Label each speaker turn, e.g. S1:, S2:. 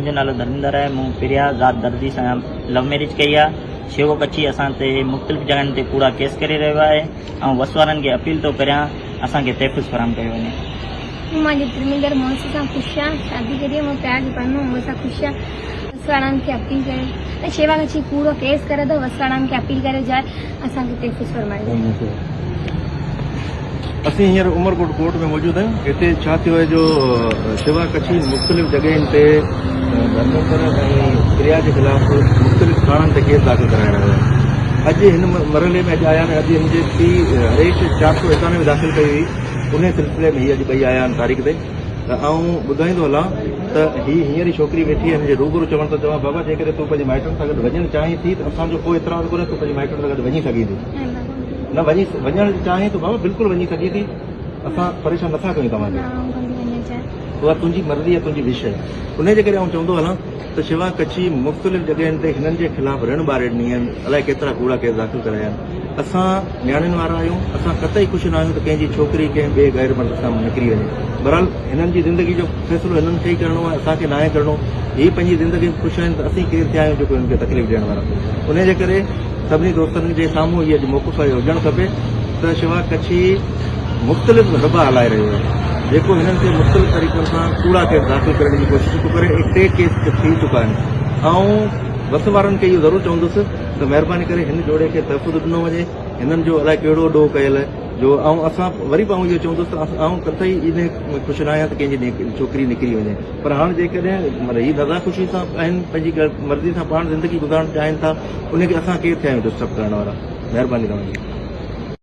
S1: منهنجو نالو ڌرميندر آهي مون پريا ذات درزي سان لو ميريج ڪئي آهي شيوڪ اچي اسان تي مختلف جڳهن تي ڪوڙا ڪيس ڪري رهيو آهي آئون وس وارن کي اپيل ٿو ڪريان اسان کي تحفظ فراهم ڪيو وڃي.
S2: مون مانجي ڌرميندر مڙس سان خوش آهيان شادي ڪري مون پيار جو پرڻو مون سان خوش آهيان وس وارن کي اپيل ڪري ته شيوڪ اچي ڪوڙو ڪيس ڪري ٿو وس وارن کي اپيل ڪري جائي اسان کي تحفظ فرمايو وڃي.
S3: اسين هينئر عمرڪوٽ ڪورٽ ۾ موجود آهيون. هتي ڇا ٿيو آهي جو شوا ڪڇي مختلف جڳهين تي ڌرميندر ۽ پريا جي خلاف مختلف ٿاڻن تي ڪيس داخل ڪرائي رهيو آهي. اڄ هن مرحلي ۾ اڄ آيا آهن اڄ هن جي پيء هريش 491 داخل ڪئي هئي انهي سلسلي ۾ هي اڄ ٻئي آيا آهن تاريخ تي ته آئون ٻڌائيندو هلان ته هي هينئر ئي ڇوڪري ويٺي آهي هن جي روبرو چوڻ ٿو چوان بابا جيڪڏهن تون پنهنجي مائٽن سان گڏ وڃڻ چاهين ٿي ته اسان جو ڪو اعتراض ڪونهي تون پنهنجي مائٽن سان گڏ وڃي سگهين ٿي. نه وڃي وڃڻ چاهين ته بابا بلڪل وڃي سگهين ٿي اسان پريشان نٿا ڪيون توهان کي اها تنهنجي مرضي آهي تنهنجي وش آهي انهي جي ڪري آئون چوندو هلان ته شوا ڪڇي مختلف جڳهين تي هنن جي خلاف رڻ ٻاري ڏني آهن الائي ڪيترا ڪوڙا ڪيس داخل ڪرايا آهن اسان نياڻين وارا آهيون اسان قطعي خوش نه آهيون ته ڪنهن جي ڇوڪري ڪنهن ٻئي غير مرد سان نڪري وڃي بهرحال هنن جي زندگي جو فيصلو هنن کي ئي ڪرڻو آهي اسان کي ناهي ڪرڻو هي پنهنجي زندگي ۾ خوش آهن ته اسين ڪير ٿيا آهيون جيڪو هنن کي تڪليف ڏيڻ وارا انهي جي ڪري سڀني دوستن جي سامهون هي اڄ موقف هجڻ کپي ته شوا ڪڇي مختلف ربا هلائي رهيو آهي جيڪو هنن تي مختلف طريقن سان ڪوڙا ڪيس داخل ڪرڻ جي ڪوشش ٿو ڪري ۽ ٽي ڪيس ته ٿي چڪا آهن آئون وس وارن کي اهو ضرور چوندس ته مهرباني ڪري هن جوڙي کي تحفظ ڏنو وڃي هنن جو الائي ڪهڙو ڏوهه ڪيل جو آئون اسان وري به آئون اهو چوندس ته آئون قطعي انهي ۾ خوش نه آهيان ته ڪنهن جي ڇوڪري نڪري وڃي پر هاڻ جيڪڏهن هي رضا خوشي سان آهن پنهنجي مرضي سان پاڻ زندگي گذارڻ چاهين ٿا ان کي اسان ڪير ٿيا آهيون ڊسٽرب ڪرڻ وارا مهرباني توهان جي.